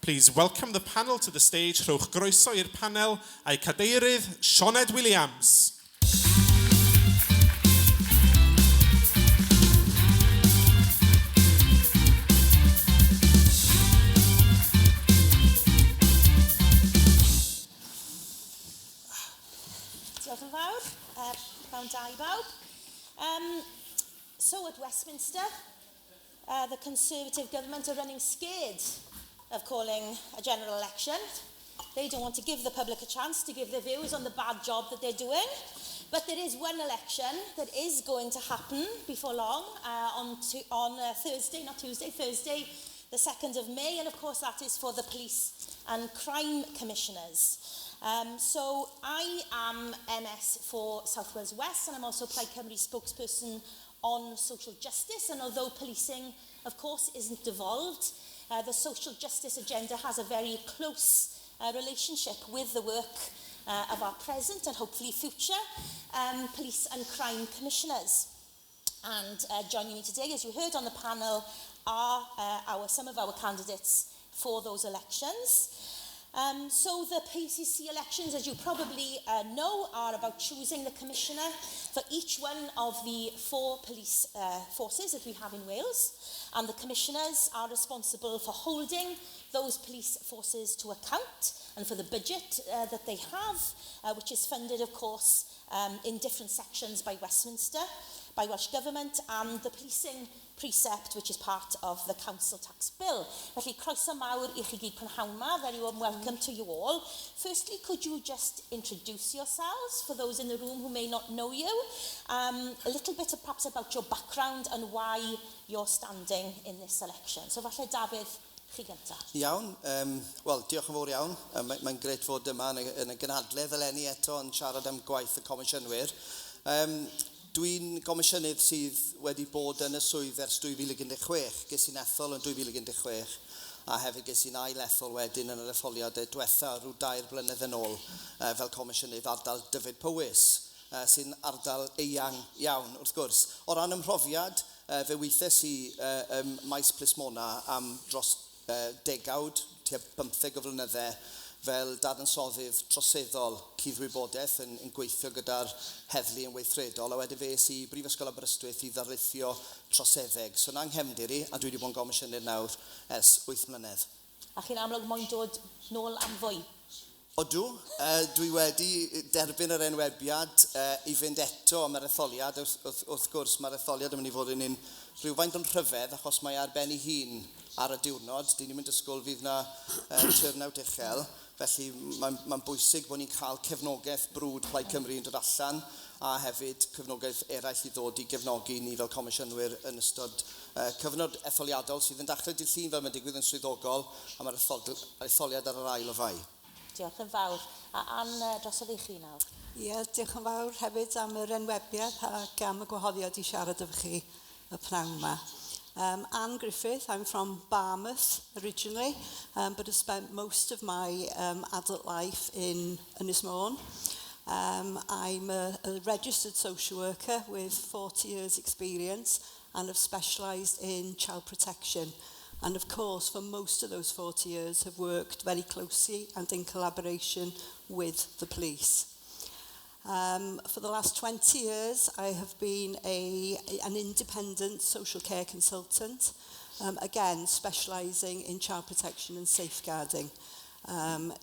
Please welcome the panel to the stage. Rhowch groeso i'r panel a'i cadeirydd, Sioned Williams. Diolch yn fawr. Pnawn da i bawb. So at Westminster, the Conservative government are running scared of calling a general election. They don't want to give the public a chance to give their views on the bad job that they're doing. But there is one election that is going to happen before long, on Thursday, not Tuesday, Thursday, the 2nd of May, and of course that is for the Police and Crime Commissioners. So I am MS for South Wales West, and I'm also Plaid Cymru spokesperson on social justice, and although policing, of course, isn't devolved, the social justice agenda has a very close relationship with the work of our present and hopefully future police and crime commissioners. And joining me today, as you heard on the panel, are some of our candidates for those elections. So the PCC elections, as you probably know, are about choosing the commissioner for each one of the 4 police forces that we have in Wales. And the commissioners are responsible for holding those police forces to account and for the budget that they have, which is funded, of course, in different sections by Westminster, by Welsh Government, and the policing precept, which is part of the council tax bill. Felly, croeso mawr i chi gyd prynhawn ma. Very warm welcome to you all. Firstly, could you just introduce yourselves for those in the room who may not know you? A little bit of perhaps about your background and why you're standing in this election. So falle, Dafydd, chi gynta. Iawn. Wel, diolch yn fawr iawn. Mae'n grêt fod yma yn y gynhadledd eleni eto yn siarad am gwaith y comisiynwyr. Dwi'n gomisiynydd sydd wedi bod yn y swydd ers 2016. Ges i'n ethol yn 2016 a hefyd ges i'n ail ethol wedyn yn yr etholiad diwetha rhyw 2 blynedd yn ôl fel comisiynydd ardal Dyfed Powys, sy'n ardal eang iawn wrth gwrs. O ran ymhrofiad, fe weithiais i maes plismona am dros degawd, tua 15 o flynyddau, fel dadansoddydd troseddol cuddwybodaeth yn gweithio gyda'r heddlu yn weithredol, a wedyn fe es i Brifysgol Aberystwyth i ddarlithio troseddeg. So 'na 'nghefndir i, a dwi wedi bod yn gomisiynydd nawr ers 8 mlynedd. A chi'n amlwg moyn dod nôl am fwy? Odw, dwi wedi derbyn yr enwebiad i fynd eto am yr etholiad. Wrth gwrs, mae'r etholiad yn mynd i fod yn un rhywfaint o'n rhyfedd, achos mae ar ben ei hun ar y diwrnod. Dyn ni'n mynd ysgol fydd na turnout uchel, felly mae'n bwysig bod ni'n cael cefnogaeth brwd Plaid Cymru yn dod allan, a hefyd cefnogaeth eraill i ddod i gefnogi ni fel comisiynwyr yn ystod cyfnod etholiadol sydd yn dechrau dydd Llun fel mae'n digwydd yn swyddogol, a mae'r etholiad ar yr 2 o Fai. Diolch yn fawr. A Ann, drosodd i chi nawr. Ie, diolch yn fawr hefyd am yr enwebiad ac am y gwahoddiad i siarad efo chi y pnawn yma. Ann Griffith, I'm from Barmouth originally, but have spent most of my adult life in Ynys Môn. I'm a registered social worker with 40 years experience and have specialised in child protection. And of course, for most of those 40 years, have worked very closely and in collaboration with the police. For the last 20 years, I have been an independent social care consultant, again, specialising in child protection and safeguarding,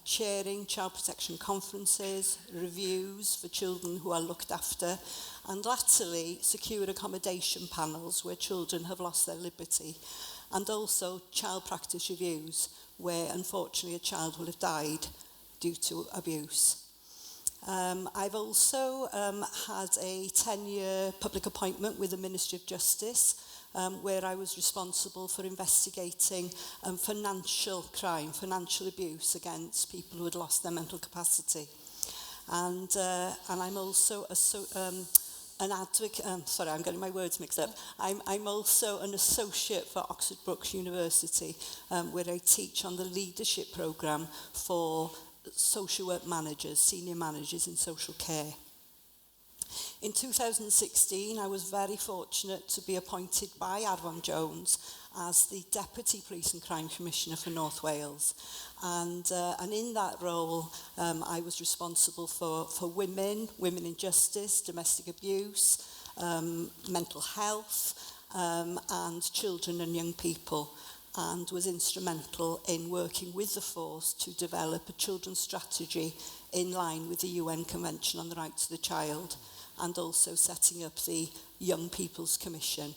chairing child protection conferences, reviews for children who are looked after, and latterly, secure accommodation panels where children have lost their liberty, and also child practice reviews where, unfortunately, a child will have died due to abuse. I've also had a 10-year public appointment with the Ministry of Justice, where I was responsible for investigating financial crime, financial abuse against people who had lost their mental capacity. And I'm also an advocate, sorry, I'm getting my words mixed up. I'm also an associate for Oxford Brookes University, where I teach on the leadership programme for social work managers, senior managers in social care. In 2016, I was very fortunate to be appointed by Arfon Jones as the Deputy Police and Crime Commissioner for North Wales. And in that role, I was responsible for women, women in justice, domestic abuse, mental health, and children and young people, and was instrumental in working with the force to develop a children's strategy in line with the UN Convention on the Rights of the Child, and also setting up the Young People's Commission.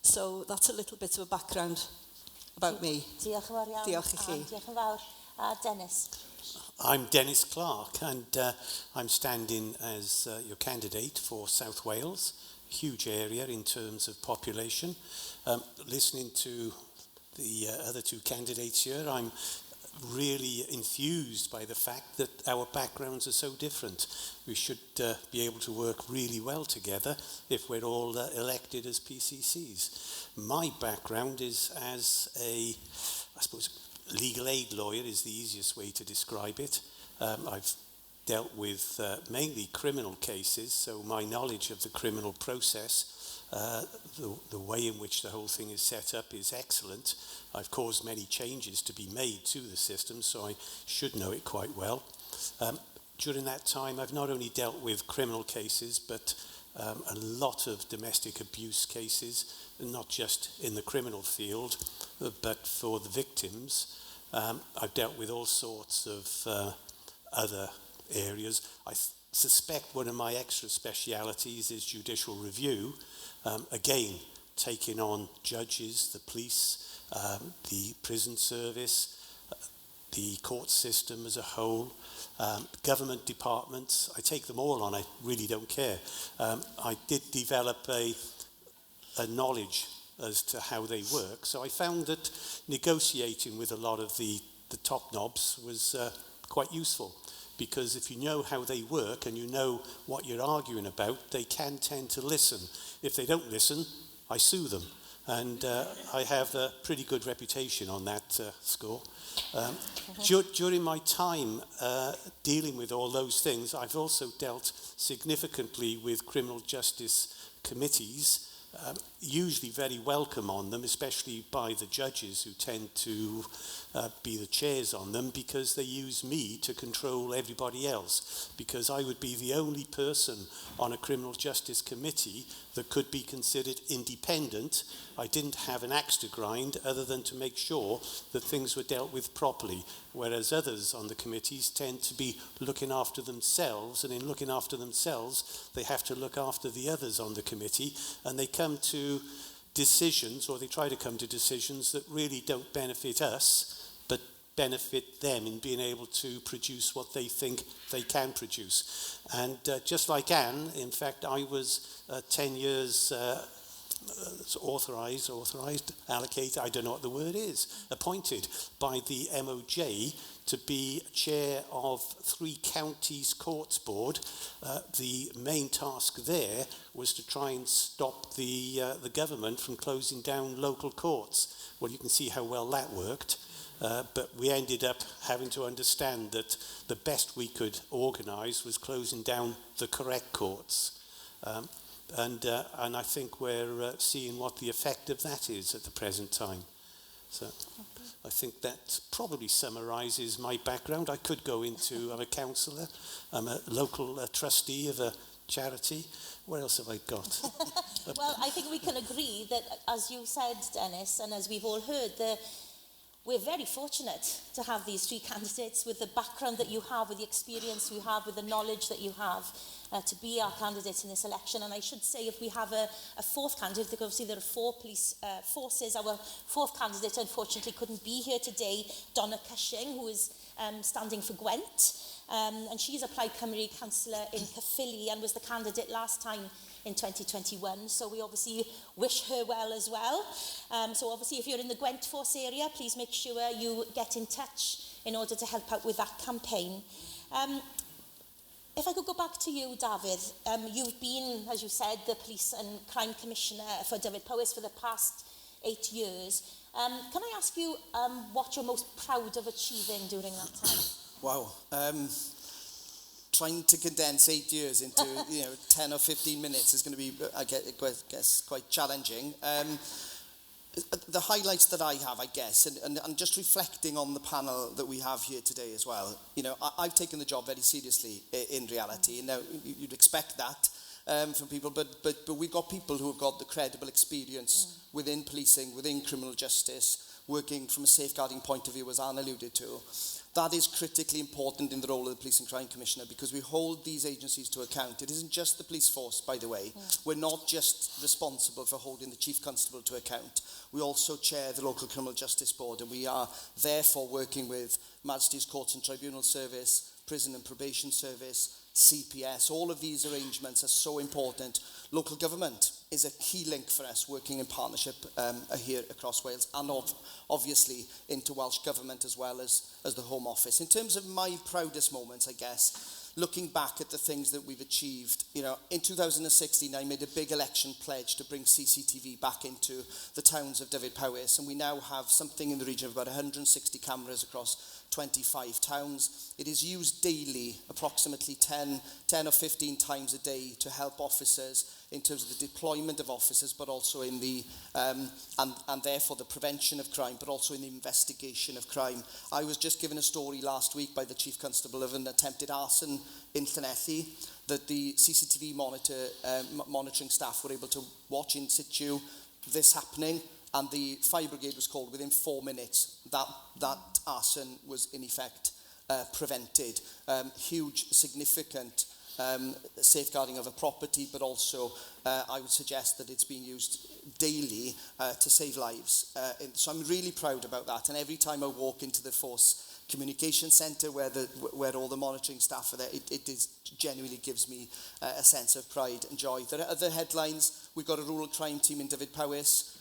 So that's a little bit of a background about me. Diolch yn fawr iawn. Diolch i chi. Diolch yn fawr. A Dennis. I'm Dennis Clark, and I'm standing as your candidate for South Wales. Huge area in terms of population. Listening to the other two candidates here, I'm really enthused by the fact that our backgrounds are so different. We should be able to work really well together if we're all elected as PCCs. My background is as a, I suppose, legal aid lawyer is the easiest way to describe it. I've dealt with mainly criminal cases, so my knowledge of the criminal process, the way in which the whole thing is set up is excellent. I've caused many changes to be made to the system, so I should know it quite well. During that time, I've not only dealt with criminal cases, but a lot of domestic abuse cases, not just in the criminal field, but for the victims. I've dealt with all sorts of other areas. I suspect one of my extra specialities is judicial review. Again, taking on judges, the police, the prison service, the court system as a whole, government departments. I take them all on, I really don't care. I did develop a knowledge as to how they work, so I found that negotiating with a lot of the top knobs was quite useful, because if you know how they work and you know what you're arguing about, they can tend to listen. If they don't listen, I sue them. And I have a pretty good reputation on that score. During my time dealing with all those things, I've also dealt significantly with criminal justice committees, usually very welcome on them, especially by the judges who tend to be the chairs on them, because they use me to control everybody else, because I would be the only person on a criminal justice committee that could be considered independent. I didn't have an axe to grind other than to make sure that things were dealt with properly, whereas others on the committees tend to be looking after themselves, and in looking after themselves, they have to look after the others on the committee, and they come to decisions, or they try to come to decisions that really don't benefit us, but benefit them in being able to produce what they think they can produce. And just like Anne, in fact, I was 10 years authorised, allocated, I don't know what the word is, appointed by the MOJ to be chair of 3 counties courts board. The main task there was to try and stop the government from closing down local courts. Well, you can see how well that worked. But we ended up having to understand that the best we could organise was closing down the correct courts. And I think we're seeing what the effect of that is at the present time. So I think that probably summarises my background. I could go into, I'm a councillor, I'm a local trustee of a charity. What else have I got? Well, I think we can agree that, as you said, Dennis, and as we've all heard, we're very fortunate to have these 3 candidates with the background that you have, with the experience you have, with the knowledge that you have, to be our candidates in this election. And I should say, if we have a 4th candidate, because obviously there are 4 police forces, our 4th candidate unfortunately couldn't be here today, Donna Cushing, who is standing for Gwent. And she's a Plaid Cymru councillor in Caerphilly and was the candidate last time in 2021, so we obviously wish her well as well. So obviously if you're in the Gwent Force area, please make sure you get in touch in order to help out with that campaign. If I could go back to you, Dafydd, you've been, as you said, the Police and Crime Commissioner for Dyfed-Powys for the past 8 years. Can I ask you what you're most proud of achieving during that time? Wow. Trying to condense 8 years into 10 or 15 minutes is going to be, I guess, quite challenging. The highlights that I have, I guess, and just reflecting on the panel that we have here today as well, I've taken the job very seriously in reality. Now, you'd expect that from people, but we've got people who have got the credible experience within policing, within criminal justice, working from a safeguarding point of view, as Anne alluded to. That is critically important in the role of the Police and Crime Commissioner because we hold these agencies to account. It isn't just the police force, by the way. We're not just responsible for holding the Chief Constable to account. We also chair the local Criminal Justice Board, and we are therefore working with Majesty's Courts and Tribunal Service, Prison and Probation Service, CPS. All of these arrangements are so important. Local government is a key link for us, working in partnership here across Wales and obviously into Welsh Government as well as the Home Office. In terms of my proudest moments, I guess, looking back at the things that we've achieved, in 2016 I made a big election pledge to bring CCTV back into the towns of Dyfed-Powys, and we now have something in the region of about 160 cameras across 25 towns. It is used daily, approximately 10 or 15 times a day, to help officers in terms of the deployment of officers, but also in the, and therefore the prevention of crime, but also in the investigation of crime. I was just given a story last week by the Chief Constable of an attempted arson in Llanelli that the CCTV monitoring staff were able to watch in situ this happening, and the fire brigade was called within 4 minutes. That arson was in effect prevented. Huge, significant safeguarding of a property, but also I would suggest that it's being used daily to save lives. So I'm really proud about that. And every time I walk into the Force Communication Centre where all the monitoring staff are there, it genuinely gives me a sense of pride and joy. There are other headlines. We've got a rural crime team in Dyfed-Powys,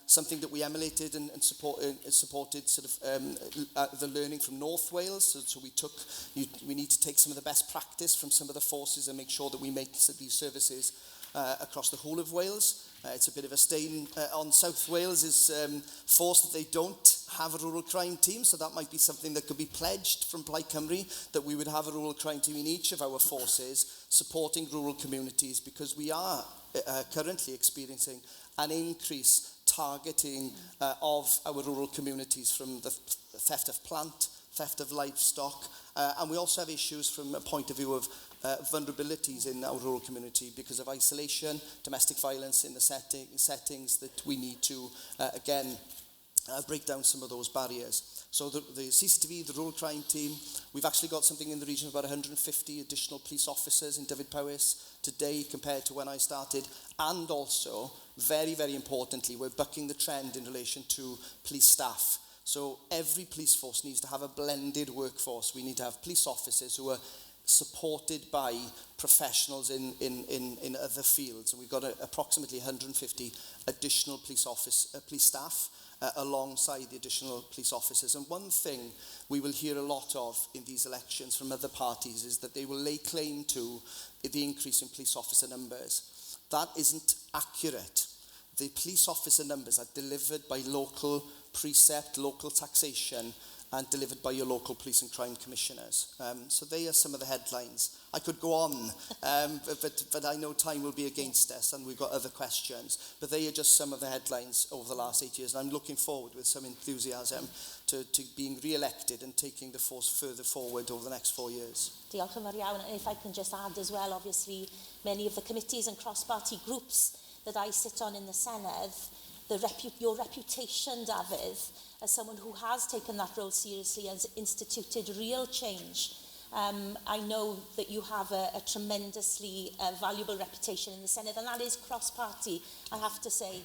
something that we emulated and supported sort of the learning from North Wales. So we need to take some of the best practice from some of the forces and make sure that we make these services across the whole of Wales. It's a bit of a stain on South Wales is force that they don't have a rural crime team, so that might be something that could be pledged from Plaid Cymru, that we would have a rural crime team in each of our forces supporting rural communities, because we are currently experiencing an increase targeting of our rural communities from the theft of plant, theft of livestock, and we also have issues from a point of view of vulnerabilities in our rural community because of isolation, domestic violence in the settings that we need to, again, break down some of those barriers. So the CCTV, the rural crime team, we've actually got something in the region of about 150 additional police officers in Dyfed-Powys today compared to when I started. And also, very, very importantly, we're bucking the trend in relation to police staff. So every police force needs to have a blended workforce. We need to have police officers who are supported by professionals in other fields. And we've got approximately 150 additional police staff alongside the additional police officers. And one thing we will hear a lot of in these elections from other parties is that they will lay claim to the increase in police officer numbers. That isn't accurate. The police officer numbers are delivered by local precept, local taxation, and delivered by your local police and crime commissioners. So they are some of the headlines. I could go on, but I know time will be against us and we've got other questions. But they are just some of the headlines over the last 8 years. And I'm looking forward with some enthusiasm to being re-elected and taking the force further forward over the next 4 years. Diolch yn fawr iawn. And if I can just add as well, obviously, many of the committees and cross-party groups that I sit on in the Senedd, your reputation, Dafydd, as someone who has taken that role seriously and has instituted real change. I know that you have a tremendously valuable reputation in the Senedd, and that is cross-party, I have to say.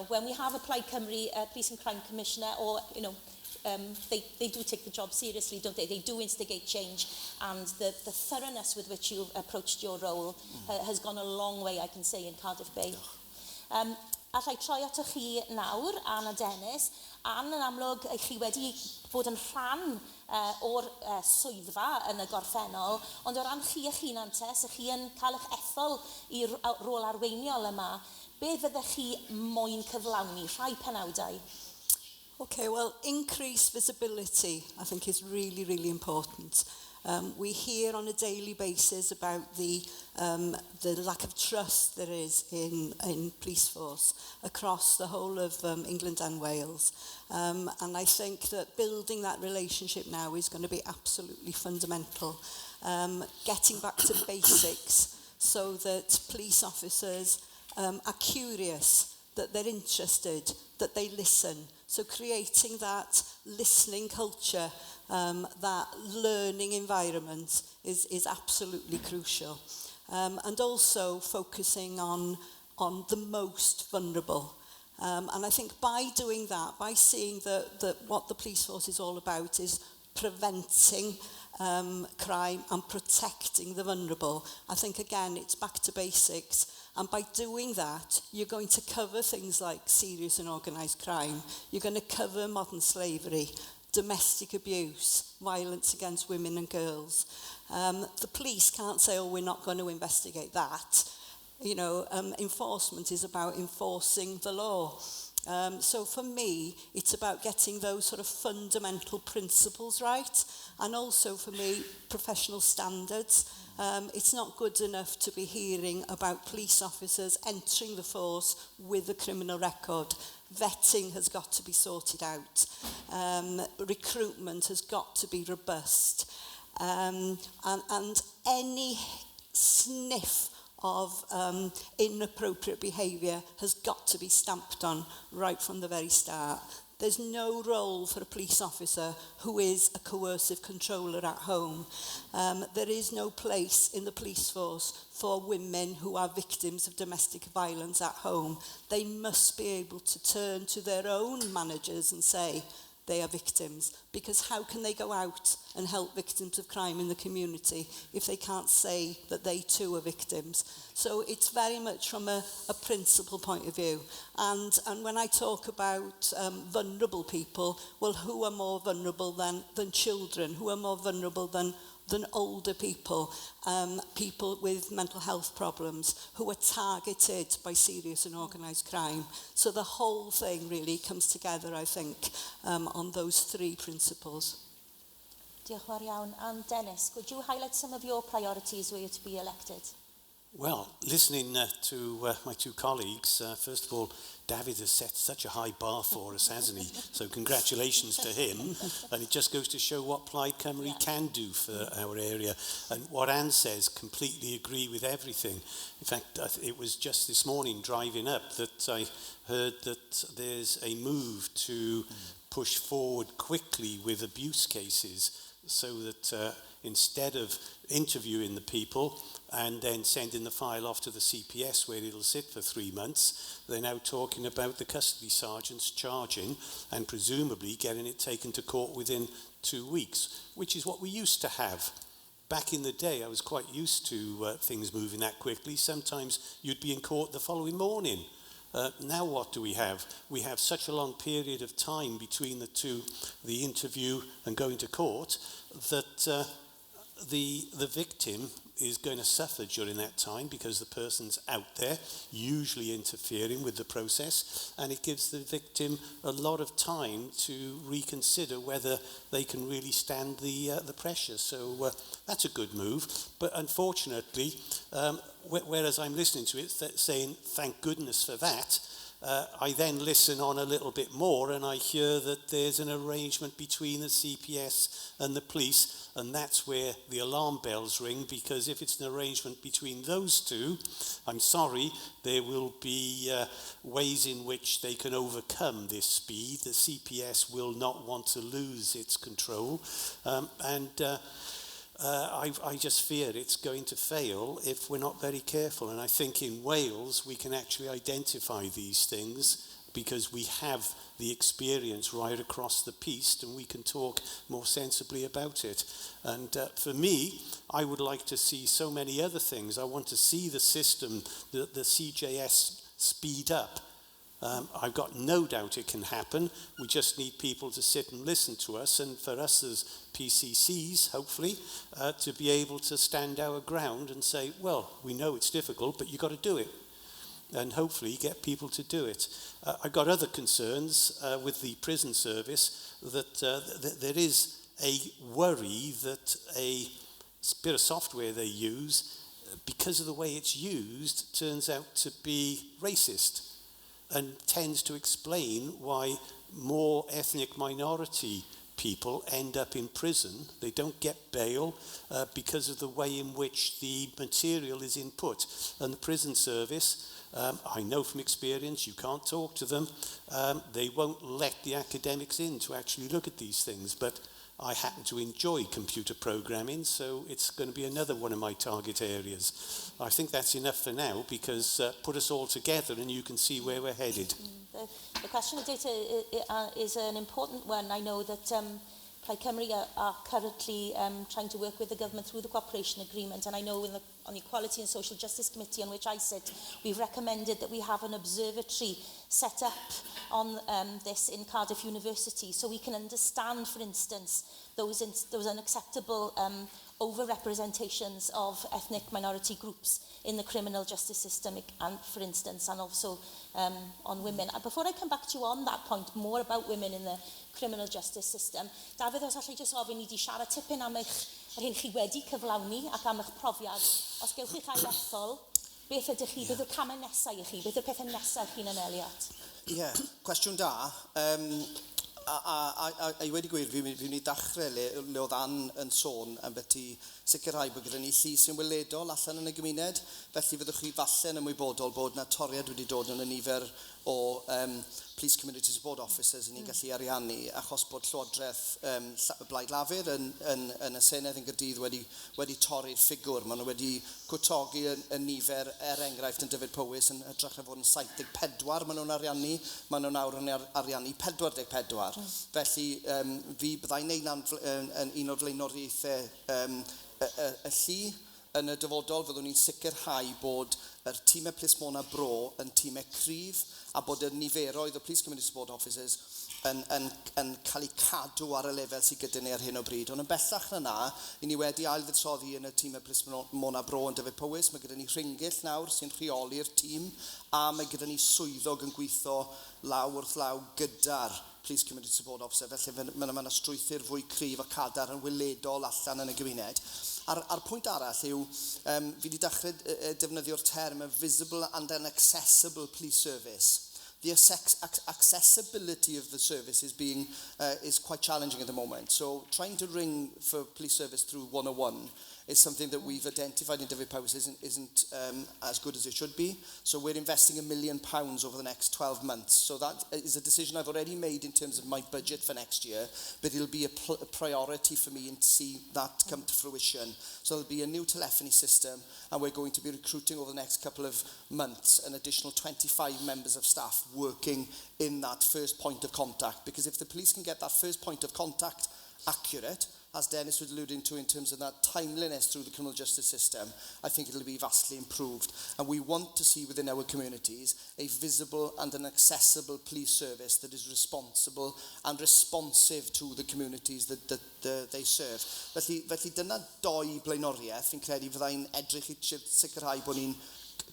When we have a Plaid Cymru Police and Crime Commissioner, or, they do take the job seriously, don't they? They do instigate change, and the thoroughness with which you've approached your role has gone a long way, I can say, in Cardiff Bay. Alla i troi atoch chi nawr, Ann a Dennis. Ann, yn amlwg, eich chi wedi bod yn rhan o'r swyddfa yn y gorffennol, ond o ran chi eich hunan te, ych chi yn cael eich ethol i'r rôl arweiniol yma, be fyddech chi moyn cyflawni, rhai penawdau? Okay, well, increased visibility, I think, is really, really important. We hear on a daily basis about the lack of trust there is in police force across the whole of England and Wales. And I think that building that relationship now is going to be absolutely fundamental. Getting back to basics so that police officers are curious, that they're interested, that they listen. So creating that listening culture, that learning environment is absolutely crucial. And also focusing on the most vulnerable. And I think by doing that, by seeing that what the police force is all about is preventing crime and protecting the vulnerable, I think, again, it's back to basics. And by doing that, you're going to cover things like serious and organised crime. You're going to cover modern slavery, domestic abuse, violence against women and girls. The police can't say, oh, we're not going to investigate that. You know, enforcement is about enforcing the law. So for me, it's about getting those sort of fundamental principles right, and also for me, professional standards. It's not good enough to be hearing about police officers entering the force with a criminal record. Vetting has got to be sorted out. Recruitment has got to be robust. And any sniff of inappropriate behaviour has got to be stamped on right from the very start. There's no role for a police officer who is a coercive controller at home. There is no place in the police force for women who are victims of domestic violence at home. They must be able to turn to their own managers and say they are victims, because how can they go out and help victims of crime in the community if they can't say that they too are victims? So it's very much from a principle point of view. And when I talk about vulnerable people, well, who are more vulnerable than children? Who are more vulnerable than older people, people with mental health problems who are targeted by serious and organised crime. So the whole thing really comes together, I think, on those three principles. Diolch yn fawr iawn. And Dennis, could you highlight some of your priorities were you to be elected? Well, listening to my two colleagues, first of all, Dafydd has set such a high bar for us, hasn't he? So congratulations to him. And it just goes to show what Plaid Cymru can do for our area. And what Ann says, completely agree with everything. In fact, it was just this morning driving up that I heard that there's a move to push forward quickly with abuse cases so that instead of interviewing the people and then sending the file off to the CPS where it'll sit for 3 months, they're now talking about the custody sergeants charging and presumably getting it taken to court within 2 weeks, which is what we used to have. Back in the day, I was quite used to things moving that quickly. Sometimes you'd be in court the following morning. Now what do we have? We have such a long period of time between the two, the interview and going to court, that the victim is going to suffer during that time because the person's out there, usually interfering with the process, and it gives the victim a lot of time to reconsider whether they can really stand the pressure. So that's a good move. But unfortunately, whereas I'm listening to it saying, thank goodness for that, I then listen on a little bit more and I hear that there's an arrangement between the CPS and the police, and that's where the alarm bells ring, because if it's an arrangement between those two, I'm sorry, there will be ways in which they can overcome this speed. The CPS will not want to lose its control, I just fear it's going to fail if we're not very careful. And I think in Wales we can actually identify these things because we have the experience right across the piece and we can talk more sensibly about it. And for me, I would like to see so many other things. I want to see the system, the CJS speed up. I've got no doubt it can happen. We just need people to sit and listen to us, and for us as PCCs, hopefully, to be able to stand our ground and say, well, we know it's difficult, but you've got to do it. And hopefully get people to do it. I've got other concerns with the prison service, that there is a worry that a bit of software they use, because of the way it's used, turns out to be racist and tends to explain why more ethnic minority people end up in prison. They don't get bail because of the way in which the material is input. And the prison service, I know from experience, you can't talk to them. They won't let the academics in to actually look at these things. But I happen to enjoy computer programming, so it's going to be another one of my target areas. I think that's enough for now, because put us all together and you can see where we're headed. The question of data is an important one. I know that Plaid Cymru are currently trying to work with the government through the cooperation agreement, and I know on the Equality and Social Justice Committee, on which I sit, we've recommended that we have an observatory set up on this in Cardiff University, so we can understand, for instance, those unacceptable overrepresentations of ethnic minority groups in the criminal justice system, and for instance, and also on women. Before I come back to you on that point, more about women in the criminal justice system, Dafydd, os allai jyst ofyn i di siarad tipyn am yr hyn chi wedi cyflawni ac am eich profiad. Os gewch chi chael ethol, beth ydych chi, beth yw'r camau nesaf i chi, beth yw'r pethau nesaf chi'n anelu at? Ie, yeah, cwestiwn da. A i wedi gwir, fi'n mynd i dachrau le oedd Ann yn sôn am beth i sicrhau bod gyda ni llu sy'n weledol allan yn y gymuned. Felly fyddwch chi falle yn ymwybodol bod na toriad wedi dod yn y nifer o Police Community Support Officers yn ni'n gallu ariannu, achos bod Llywodraeth Blaid Lafur yn y Senedd yn Gaerdydd wedi torri'r ffigwr. Maen nhw wedi cwtogi y nifer, er enghraifft yn Dyfed Powys, yn hytrach na fod yn 74 maen nhw'n ariannu, maen nhw'n nawr yn ariannu 44. Felly fi byddai'n neud yn un o'r flaenoriaethau y llu yn y dyfodol, fyddwn ni'n sicrhau bod yr tîmau plismona bro yn tîmau cryf a bod y niferoedd o Police Community Support Officers yn cael eu cadw ar y lefel sydd gyda ni ar hyn o bryd. Ond yn bellach na na, i ni wedi ail-fuddsoddi yn y tîmau plismona bro yn Dyfed Powys. Mae gyda ni rhingyll nawr sy'n rheoli'r tîm, a mae gyda ni swyddog yn gweithio law wrth law gyda'r Police Community Support Officer. Felly mae yna strwythur fwy cryf a cadarn yn weledol allan yn y gymuned. A'r pwynt arall yw, fi wedi dechrau defnyddio'r term a visible and an accessible police service. The accessibility of the service is quite challenging at the moment. So trying to ring for police service through 101 is something that we've identified in Dyfed-Powys isn't as good as it should be. So we're investing £1 million over the next 12 months. So that is a decision I've already made in terms of my budget for next year, but it'll be a priority for me and to see that come to fruition. So there'll be a new telephony system, and we're going to be recruiting over the next couple of months an additional 25 members of staff working in that first point of contact. Because if the police can get that first point of contact accurate, as Dennis was alluding to in terms of that timeliness through the criminal justice system, I think it'll be vastly improved. And we want to see within our communities a visible and an accessible police service that is responsible and responsive to the communities that they serve. Felly dyna doi blaenoriaeth, fi'n credu fyddai'n edrych i sicrhau bod ni'n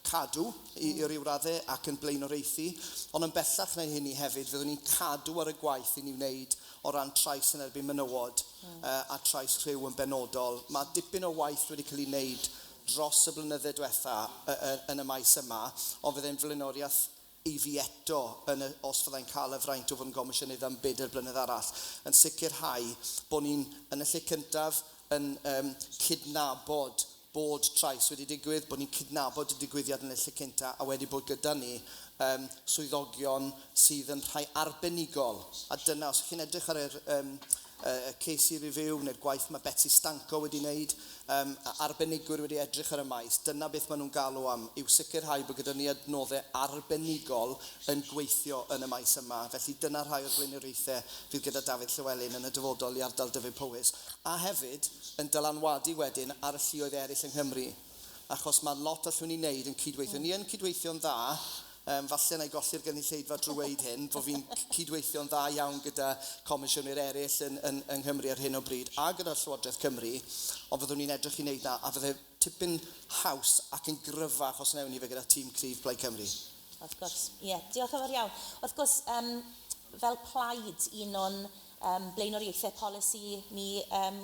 cadw i ryw raddau ac yn blaenoriaethu. Ond yn bellach na hynny hefyd, fyddwn ni'n cadw ar y gwaith i ni wneud o ran trais yn erbyn menywod a trais rhyw yn benodol. Mae dipyn o waith wedi cael ei wneud dros y blynydde diwetha yn y maes yma, ond fyddai'n flaenoriaeth i fi eto os fyddai'n cael y fraint o fod yn gomisiynydd am 4 blynedd arall, yn sicrhau bod ni'n, yn y lle cyntaf, yn cydnabod bod trais wedi digwydd, bod ni'n cydnabod y digwyddiad yn y lle cyntaf, a wedi bod gyda ni swyddogion sydd yn rhai arbenigol. A dyna, os chi'n edrych ar yr Casey Review neu'r gwaith mae Betsy Stanko wedi wneud, arbenigwyr wedi edrych ar y maes, dyna beth maen nhw'n galw am, yw sicrhau bod gyda ni adnoddau arbenigol yn gweithio yn y maes yma. Felly dyna rhai o'r blaenoriaethau fydd gyda Dafydd Llywelyn yn y dyfodol i ardal Dyfed Powys. A hefyd yn dylanwadu wedyn ar y lluoedd eraill yng Nghymru, achos mae lot allwn ni wneud yn cydweithio. Ni yn cydweithio'n dda. Falle na i golli'r gynulleidfa drwy weud hyn, fod fi'n cydweithio'n dda iawn gyda comisiynwyr eraill yng Nghymru ar hyn o bryd, a gyda Llywodraeth Cymru, ond fyddwn ni'n edrych i wneud na, a fydde tipyn haws ac yn gryfach os wnewn ni fe gyda tîm cryf Plaid Cymru. Wrth gwrs, ie, yeah, diolch yn fawr iawn. Wrth gwrs, fel plaid, un o'n blaenoriaethau polisi ni,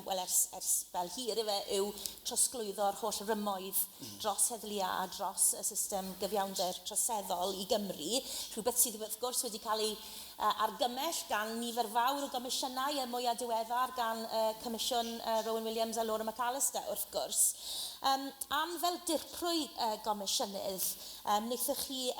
wel, ers fel hir ife, yw trosglwyddo'r holl rymoedd dros heddlua a dros y system gyfiawnder troseddol i Gymru, rhywbeth sydd wrth gwrs wedi cael ei argymell gan nifer fawr o gomisiynau, y mwyaf diweddar gan Comisiwn Rowan Williams a Laura McAllister wrth gwrs. Am fel dirprwy gomisiynydd, wnaethoch chi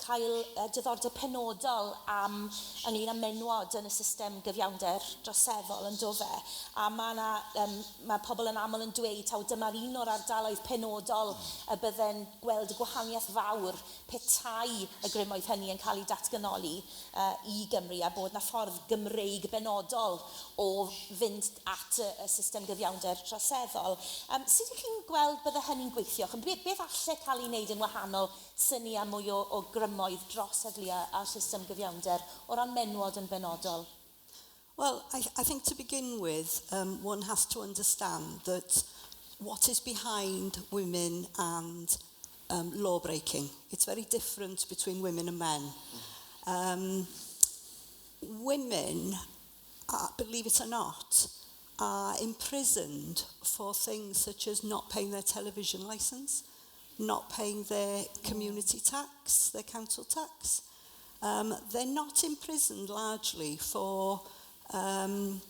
cael diddordeb penodol am ynglyn â menywod yn y system gyfiawnder droseddol yn do fe. A mae pobl yn aml yn dweud taw dyma'r un o'r ardaloedd penodol y bydde'n gweld y gwahaniaeth fawr petai y grymoedd hynny yn cael eu datganoli i Gymru a bod na ffordd Gymreig benodol o fynd at y system gyfiawnder troseddol. Sut ydych chi'n gweld bydde hynny'n gweithio? Beth alle cael ei wneud yn wahanol syni a mwy o grymoedd dros heddlu a system gyfiawnder o ran menwod yn benodol? Well, I think to begin with, one has to understand that what is behind women and law breaking. It's very different between women and men. Women, believe it or not, are imprisoned for things such as not paying their television licence, not paying their community tax, their council tax. They're not imprisoned largely for violent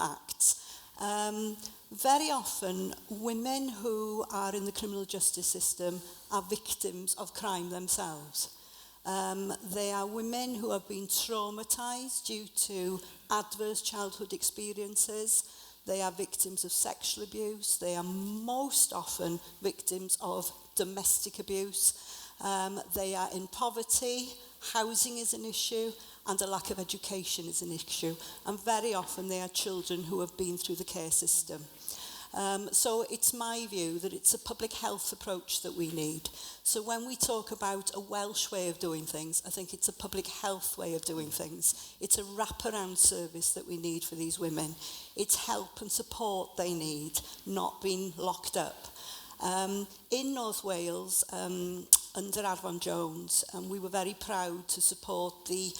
acts. Very often, women who are in the criminal justice system are victims of crime themselves. They are women who have been traumatized due to adverse childhood experiences. They are victims of sexual abuse. They are most often victims of domestic abuse. They are in poverty. Housing is an issue, and a lack of education is an issue. And very often they are children who have been through the care system. So it's my view that it's a public health approach that we need. So when we talk about a Welsh way of doing things, I think it's a public health way of doing things. It's a wraparound service that we need for these women. It's help and support they need, not being locked up. In North Wales, under Arfon Jones, we were very proud to support the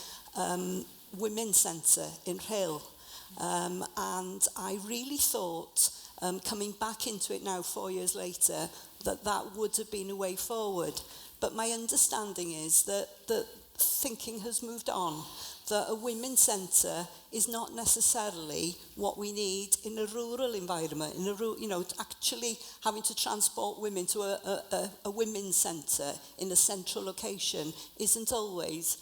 Women's Centre in Rhyl. And I really thought, coming back into it now 4 years later, that that would have been a way forward. But my understanding is that the thinking has moved on, that a women's centre is not necessarily what we need in a rural environment, in a actually having to transport women to a women's centre in a central location isn't always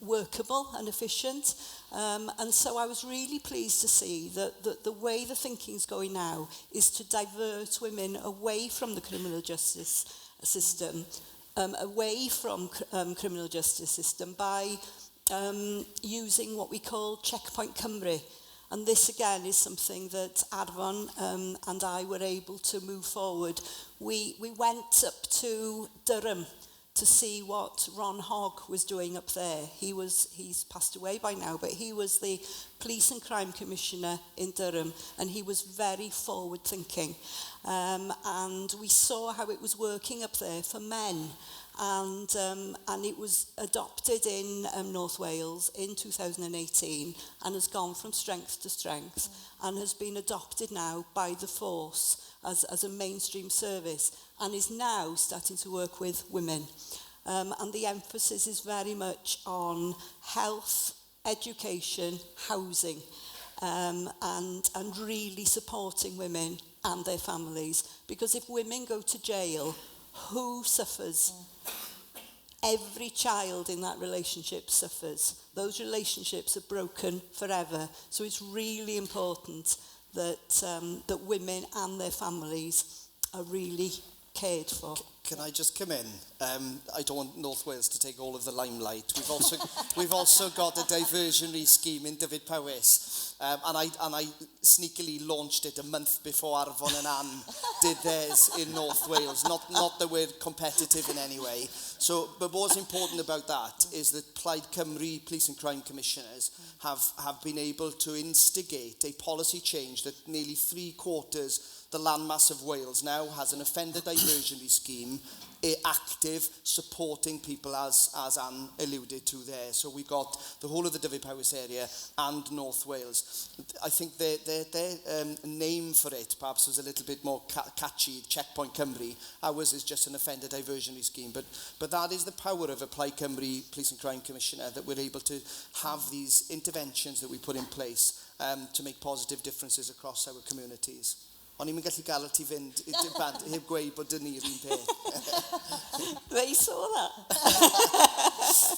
workable and efficient. And so I was really pleased to see that the way the thinking's going now is to divert women away from the criminal justice system, away from criminal justice system by using what we call Checkpoint Cymru. And this again is something that Arfon and I were able to move forward. We went up to Durham to see what Ron Hogg was doing up there. He's passed away by now, but he was the Police and Crime Commissioner in Durham, and he was very forward thinking. And we saw how it was working up there for men. And it was adopted in North Wales in 2018 and has gone from strength to strength and has been adopted now by the force as a mainstream service and is now starting to work with women. And the emphasis is very much on health, education, housing, and really supporting women and their families. Because if women go to jail, who suffers? Every child in that relationship suffers. Those relationships are broken forever. So it's really important that women and their families are really cared for. Can I just come in? I don't want North Wales to take all of the limelight. We've also got a diversionary scheme in Dyfed-Powys. And I sneakily launched it a month before Arfon and Ann did theirs in North Wales. Not that we're competitive in any way. So, but what's important about that is that Plaid Cymru Police and Crime Commissioners have been able to instigate a policy change that nearly 3/4 the landmass of Wales now has an offender diversionary scheme active, supporting people as Ann alluded to there. So we've got the whole of the Dyfed-Powys area and North Wales. I think their name for it perhaps was a little bit more catchy, Checkpoint Cymru. Ours is just an offender diversionary scheme. But that is the power of a Plaid Cymru Police and Crime Commissioner, that we're able to have these interventions that we put in place to make positive differences across our communities. O'n i'n gallu gael ti fynd bant heb gweud bod dyn ni'r un peth. They saw that.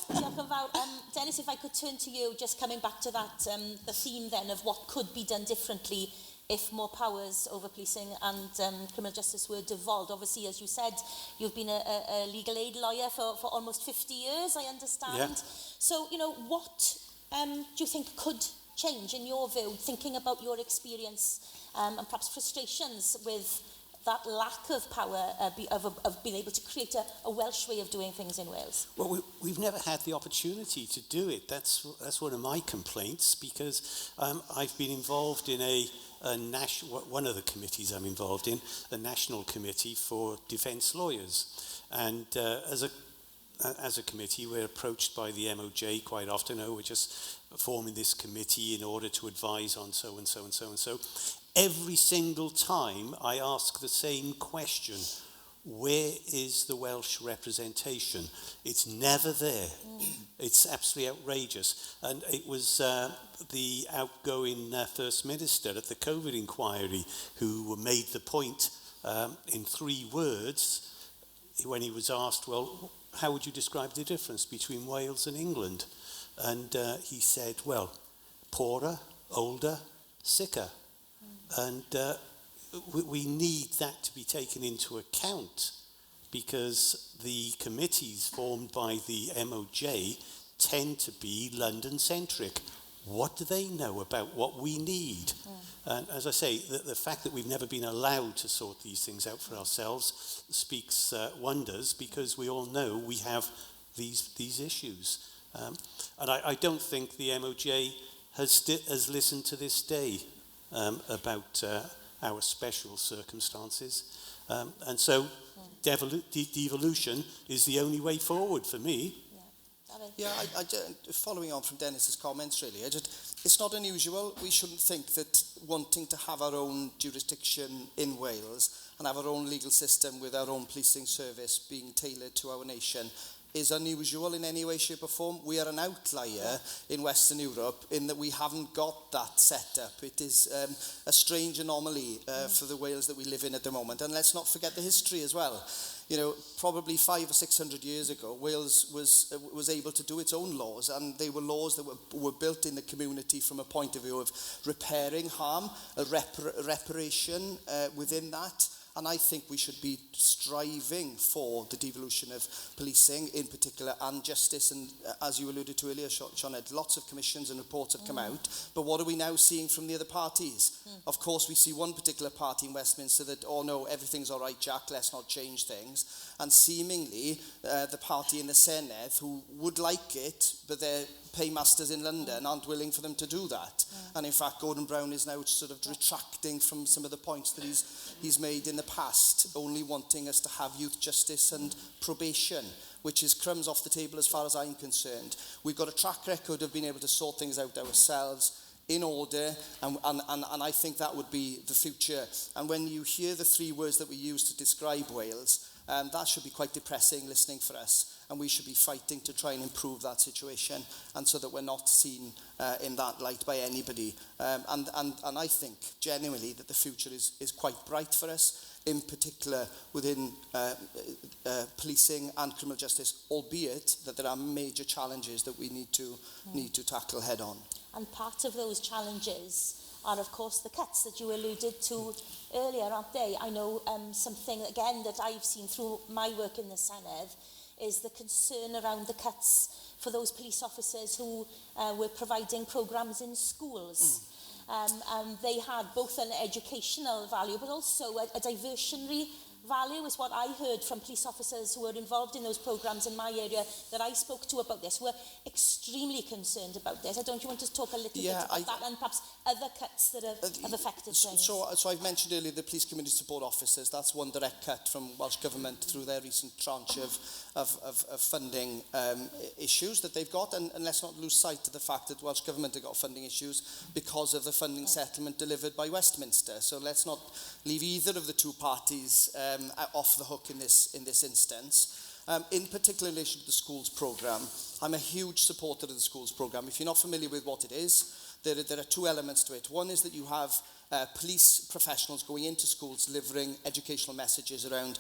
Diolch yn fawr. Dennis, if I could turn to you, just coming back to that, the theme then of what could be done differently if more powers over policing and criminal justice were devolved. Obviously, as you said, you've been a legal aid lawyer for almost 50 years, I understand. Yeah. So, what do you think could change in your view, thinking about your experience and perhaps frustrations with that lack of power of being able to create a Welsh way of doing things in Wales? Well, we've never had the opportunity to do it. That's one of my complaints, because I've been involved in a one of the committees I'm involved in, the National Committee for Defence Lawyers. And as a committee, we're approached by the MOJ quite often. Oh, we're just forming this committee in order to advise on so and so and so and so. Every single time I ask the same question: where is the Welsh representation? It's never there. It's absolutely outrageous. And it was the outgoing First Minister at the COVID inquiry who made the point in 3 words when he was asked, well, how would you describe the difference between Wales and England? And he said, well, poorer, older, sicker. And we need that to be taken into account, because the committees formed by the MOJ tend to be London-centric. What do they know about what we need? And as I say, the fact that we've never been allowed to sort these things out for ourselves speaks wonders, because we all know we have these issues. And I don't think the MOJ has listened to this day about our special circumstances. And so devolution is the only way forward for me. Yeah, following on from Dennis's comments, really, it's not unusual. We shouldn't think that wanting to have our own jurisdiction in Wales and have our own legal system with our own policing service being tailored to our nation is unusual in any way, shape or form. We are an outlier in Western Europe in that we haven't got that set up. It is a strange anomaly for the Wales that we live in at the moment. And let's not forget the history as well. Probably five or 600 years ago, Wales was able to do its own laws, and they were laws that were built in the community from a point of view of repairing harm, a reparation within that. And I think we should be striving for the devolution of policing in particular and justice. And as you alluded to earlier, Sioned, lots of commissions and reports have come out. But what are we now seeing from the other parties? Of course, we see one particular party in Westminster that, oh no, everything's all right, Jack, let's not change things. And seemingly, the party in the Senedd who would like it, but their paymasters in London aren't willing for them to do that. And in fact, Gordon Brown is now sort of retracting from some of the points that he's made in the past, only wanting us to have youth justice and probation, which is crumbs off the table as far as I'm concerned. We've got a track record of being able to sort things out ourselves in order, and I think that would be the future. And when you hear the 3 words that we use to describe Wales, that should be quite depressing listening for us, and we should be fighting to try and improve that situation, and so that we're not seen in that light by anybody. And I think genuinely that the future is quite bright for us, in particular within policing and criminal justice, albeit that there are major challenges that we need to tackle head on. And part of those challenges are, of course, the cuts that you alluded to earlier, aren't they? I know something, again, that I've seen through my work in the Senedd is the concern around the cuts for those police officers who were providing programmes in schools. And they had both an educational value, but also a diversionary value is what I heard from police officers who were involved in those programmes in my area that I spoke to about this, were extremely concerned about this. I don't you want to talk a little bit about that and perhaps other cuts that have affected things? So I've mentioned earlier the police community support officers. That's one direct cut from Welsh Government through their recent tranche of funding issues that they've got. And let's not lose sight of the fact that Welsh Government have got funding issues because of the funding settlement delivered by Westminster. So let's not leave either of the two parties off the hook in this instance. In particular in relation to the schools programme, I'm a huge supporter of the schools programme. If you're not familiar with what it is, there are two elements to it. One is that you have police professionals going into schools delivering educational messages around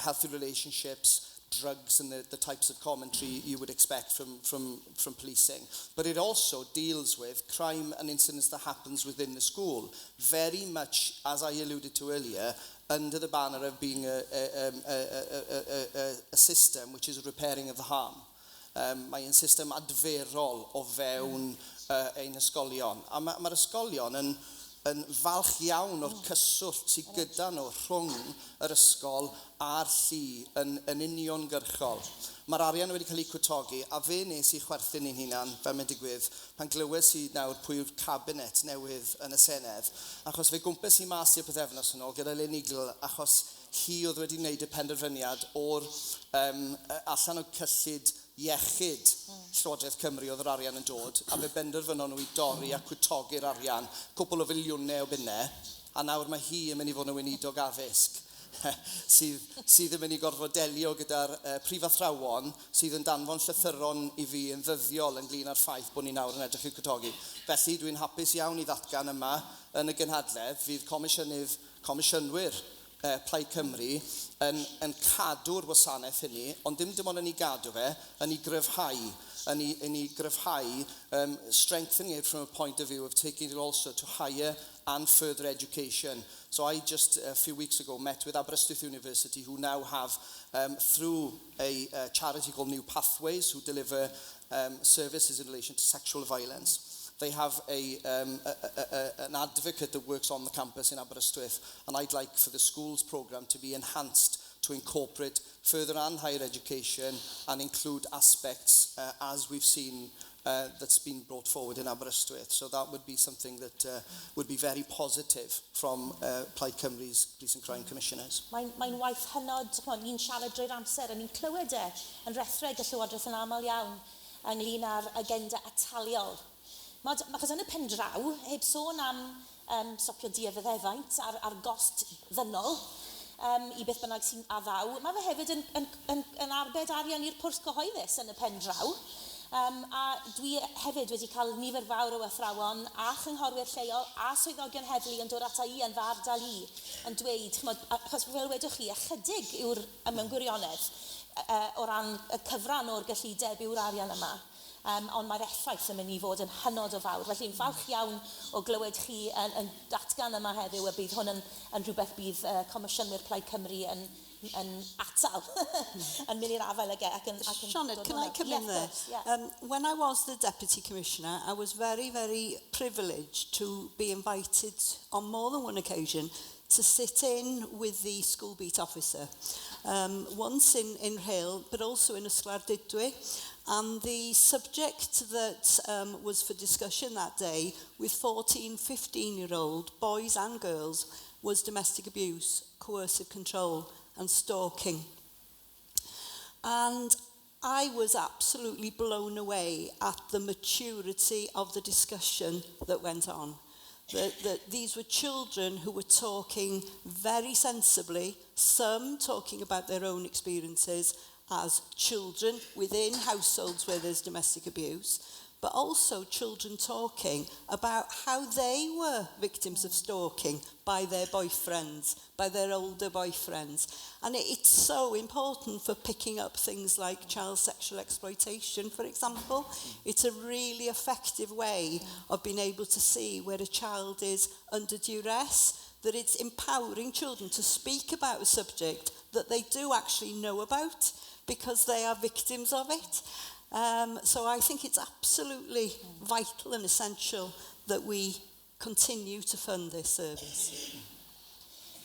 healthy relationships, drugs and the types of commentary you would expect from policing. But it also deals with crime and incidents that happens within the school. Very much, as I alluded to earlier, under the banner of being a system which is a repairing of the harm. Mae'n system adferol o fewn ein ysgolion. A mae'r ysgolion yn falch iawn o'r cyswllt sydd gyda nhw rhwng yr ysgol a'r llu yn uniongyrchol. Mae'r arian wedi cael ei cwtogi, a fe nes i chwerthin i'n hunan, fel mae'n digwydd, pan glywes i nawr pwy yw'r cabinet newydd yn y Senedd, achos fe gwmpes i mas i'r pythefnos yn ôl gyda Lynne Neagle, achos hi oedd wedi wneud y penderfyniad o'r allan o cyllid iechyd Llywodraeth Cymru oedd yr arian yn dod, a fe benderfynon nhw i dorri a cwtogi'r arian, cwpl o filiwnau o bunnau, a nawr mae hi yn mynd i fod yn weinidog addysg sydd yn mynd i gorfod delio gyda'r prifathrawon sydd yn danfon llythyron i fi yn ddyddiol ynglyn â'r ffaith bod ni nawr yn edrych i'w cwtogi. Felly dwi'n hapus iawn i ddatgan yma yn y gynhadledd fydd comisiynwyr Plaid Cymru yn cadw'r wasanaeth hynny, ond dim ond yn ei gadw fe, yn ei gryfhau, strengthening it from a point of view of taking it also to higher and further education. So I just a few weeks ago met with Aberystwyth University, who now have, through a charity called New Pathways, who deliver services in relation to sexual violence. They have an advocate that works on the campus in Aberystwyth, and I'd like for the schools programme to be enhanced to incorporate further and higher education and include aspects as we've seen that's been brought forward in Aberystwyth. So that would be something that would be very positive from Plaid Cymru's Police and Crime Commissioners. Mae'n waith hynod, ch'mod, ni'n siarad drwy'r amser, a ni'n clywed e yn rethreg y Llywodraeth yn aml iawn ynglyn â'r agenda ataliol. Achos yn y pen draw, heb sôn am stopio dioddefaint a'r gost ddynol, i beth bynnag sy'n a ddaw, mae fe hefyd yn arbed arian i'r pwrs cyhoeddus yn y pen draw. A dwi hefyd wedi cael nifer fawr o athrawon a chynghorwyr lleol a swyddogion heddlu yn dod ata i yn fy ardal i yn dweud, ch'mod, achos fel wedwch chi, ychydig yw'r mewn gwirionedd o ran y cyfran o'r gyllideb yw'r arian yma. Ond mae'r effaith yn mynd i fod yn hynod o fawr. Felly'n falch iawn o glywed chi yn datgan yma heddiw y bydd hwn yn rhywbeth bydd Comisiynwyr Plaid Cymru yn atal, yn mynd i'r afael ag e ac yn Sioned, dod can I hwnna. come Yeah, in of there? course, yeah. When I was the Deputy Commissioner, I was very, very privileged to be invited on more than one occasion to sit in with the school beat officer. Once in Rhyl, but also in Ysgol Ardudwy. And the subject that was for discussion that day with 14, 15-year-old boys and girls was domestic abuse, coercive control and stalking. And I was absolutely blown away at the maturity of the discussion that went on. That these were children who were talking very sensibly, some talking about their own experiences as children within households where there's domestic abuse, But also children talking about how they were victims of stalking by their boyfriends, by their older boyfriends. And it's so important for picking up things like child sexual exploitation, for example. It's a really effective way of being able to see where a child is under duress, that it's empowering children to speak about a subject that they do actually know about because they are victims of it. So I think it's absolutely vital and essential that we continue to fund this service.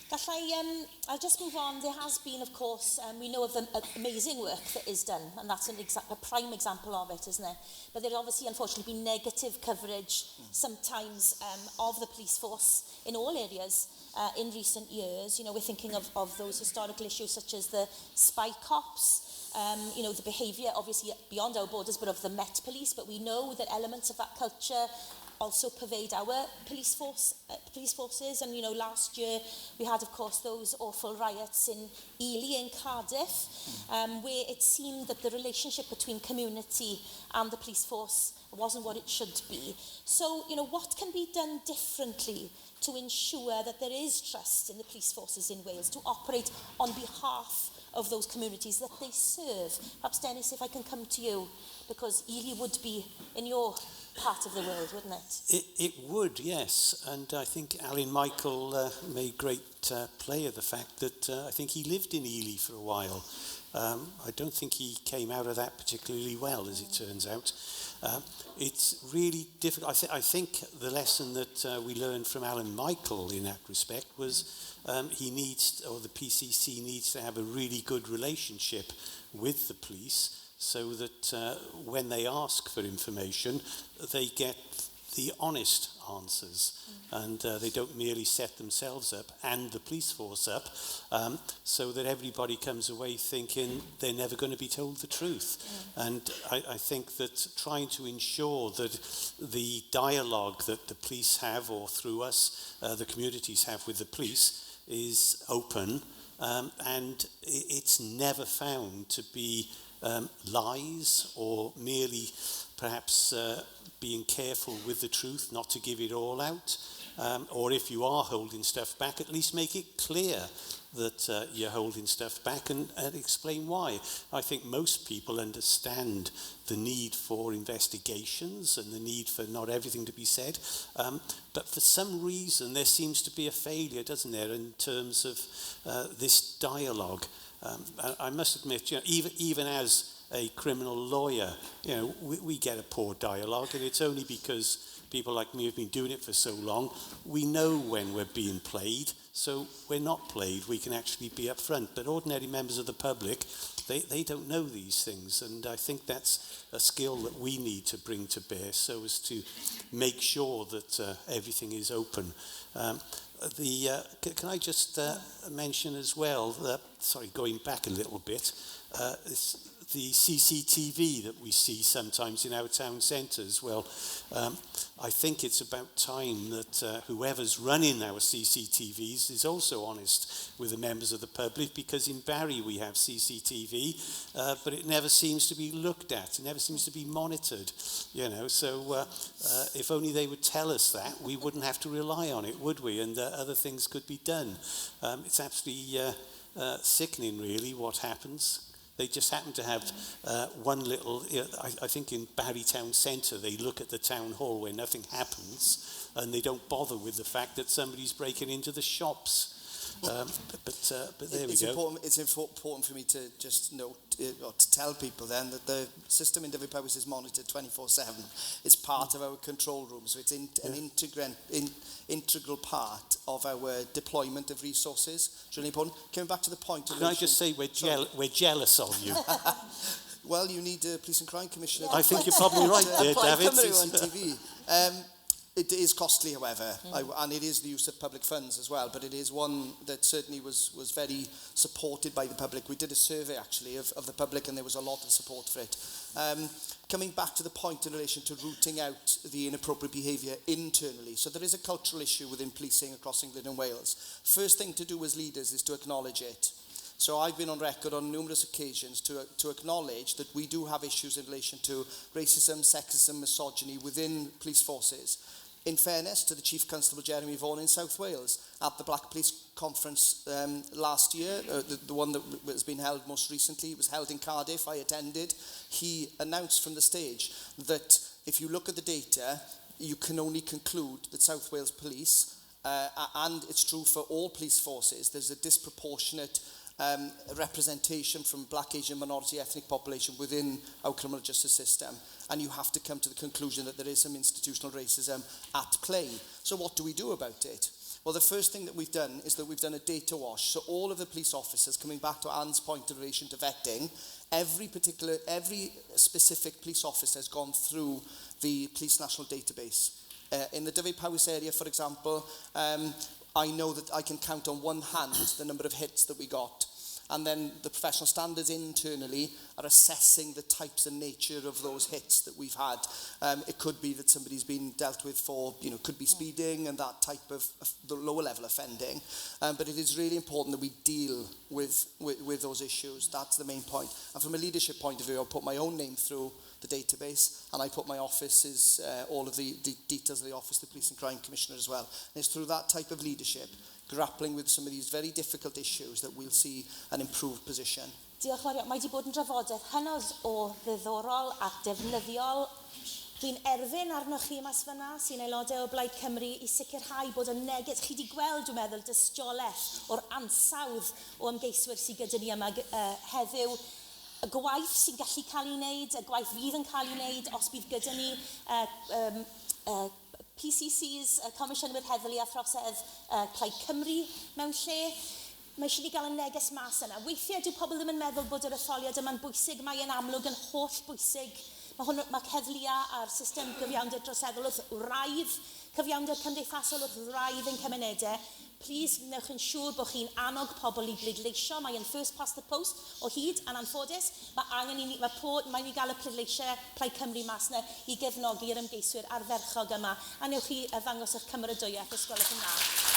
Gallai, I'll just move on. There has been, of course, we know of the amazing work that is done, and that's a prime example of it, isn't it? But there obviously, unfortunately, been negative coverage sometimes of the police force in all areas in recent years. You know, we're thinking of those historical issues such as the spy cops, the behaviour, obviously, beyond our borders, but of the Met Police. But we know that elements of that culture also pervade our police forces. And, last year we had, of course, those awful riots in Ely in Cardiff, where it seemed that the relationship between community and the police force wasn't what it should be. So, what can be done differently to ensure that there is trust in the police forces in Wales to operate on behalf of those communities that they serve? Perhaps, Dennis, if I can come to you, because Ely would be in your part of the world, wouldn't it? It would, yes. And I think Alun Michael made great play of the fact that I think he lived in Ely for a while. I don't think he came out of that particularly well, as it turns out. It's really difficult. I think the lesson that we learned from Alun Michael in that respect was he needs, or the PCC needs to have a really good relationship with the police so that when they ask for information, they get the honest answers, and they don't merely set themselves up and the police force up, so that everybody comes away thinking they're never going to be told the truth. And I think that trying to ensure that the dialogue that the police have, or through us, the communities have with the police, is open, and it's never found to be lies or merely perhaps being careful with the truth, not to give it all out, or if you are holding stuff back, at least make it clear that you're holding stuff back and explain why. I think most people understand the need for investigations and the need for not everything to be said, but for some reason there seems to be a failure, doesn't there, in terms of this dialogue. I must admit, you know, even as a criminal lawyer, you know, we get a poor dialogue, and it's only because people like me have been doing it for so long, we know when we're being played, so we're not played, we can actually be upfront. But ordinary members of the public, they don't know these things, and I think that's a skill that we need to bring to bear so as to make sure that everything is open. Can I just mention as well, that, sorry, going back a little bit, the CCTV that we see sometimes in our town centres. Well, I think it's about time that whoever's running our CCTVs is also honest with the members of the public, because in Barry we have CCTV, but it never seems to be looked at, it never seems to be monitored, you know. So if only they would tell us that, we wouldn't have to rely on it, would we? And other things could be done. It's absolutely sickening, really, what happens. They just happen to have one little, you know, I think in Barry Town Centre, they look at the town hall where nothing happens, and they don't bother with the fact that somebody's breaking into the shops. But there we go. It's important for me to just note, or to tell people then, that the system in Dyfed-Powys is monitored 24/7. It's part of our control room, so it's an integral part of our deployment of resources. It's really important. Coming back to the point... Can I just say we're jealous of you? Well, you need a Police and Crime Commissioner. I think you're probably right there, David. CCTV. It is costly, however, and it is the use of public funds as well, but it is one that certainly was very supported by the public. We did a survey, actually, of the public, and there was a lot of support for it. Coming back to the point in relation to rooting out the inappropriate behaviour internally, so there is a cultural issue within policing across England and Wales. First thing to do as leaders is to acknowledge it. So I've been on record on numerous occasions to acknowledge that we do have issues in relation to racism, sexism, misogyny within police forces. In fairness to the Chief Constable Jeremy Vaughan in South Wales, at the Black Police Conference last year, the one that has been held most recently, it was held in Cardiff, I attended, he announced from the stage that if you look at the data, you can only conclude that South Wales Police, and it's true for all police forces, there's a disproportionate representation from Black, Asian, minority ethnic population within our criminal justice system. And you have to come to the conclusion that there is some institutional racism at play. So what do we do about it? Well, the first thing that we've done is that we've done a data wash. So all of the police officers, coming back to Anne's point in relation to vetting, every specific police officer has gone through the Police National Database. In the Dyfed-Powys area, for example, I know that I can count on one hand the number of hits that we got. And then the professional standards internally are assessing the types and nature of those hits that we've had. It could be that somebody's been dealt with for, could be speeding and that type of the lower level offending. But it is really important that we deal with those issues. That's the main point. And from a leadership point of view, I'll put my own name through the database, and I put my office's, all of the details of the office, the Police and Crime Commissioner as well. And it's through that type of leadership, grappling with some of these very difficult issues, that we'll see an improved position. Diolch yn fawr iawn. Mae wedi bod yn drafodaeth hynod o ddiddorol ac defnyddiol. Dwi'n erfyn arnoch chi mas fyna sy'n aelodau o Blaid Cymru i sicrhau bod y neges... Chi wedi gweld, dwi'n meddwl, dystiolaeth o'r ansawdd o ymgeiswyr sydd gyda ni yma heddiw. Y gwaith sy'n gallu cael ei wneud, y gwaith fydd yn cael ei wneud os bydd gyda ni PCCs, y Comisiynwyr Heddlu a Throsedd Plaid Cymru mewn lle. Mae eisiau ni gael y neges mas yna. Weithiau dyw pobl ddim yn meddwl bod yr etholiad yma'n bwysig, mae e'n amlwg yn holl bwysig. Mae heddlua a'r system gyfiawnder droseddol wrth wraidd, cyfiawnder cymdeithasol wrth wraidd ein cymunedau. Please, wnewch yn siŵr bod chi'n annog pobl i bleidleisio. Mae yn first past the post o hyd, yn anffodus. Mae angen i ni, mae, po, mae ni gael y pleidleisiau Plaid Cymru mas yna i gefnogi'r ymgeiswyr ardderchog yma. A newch chi ddangos eich cymeradwyaeth, os gwelwch yn dda.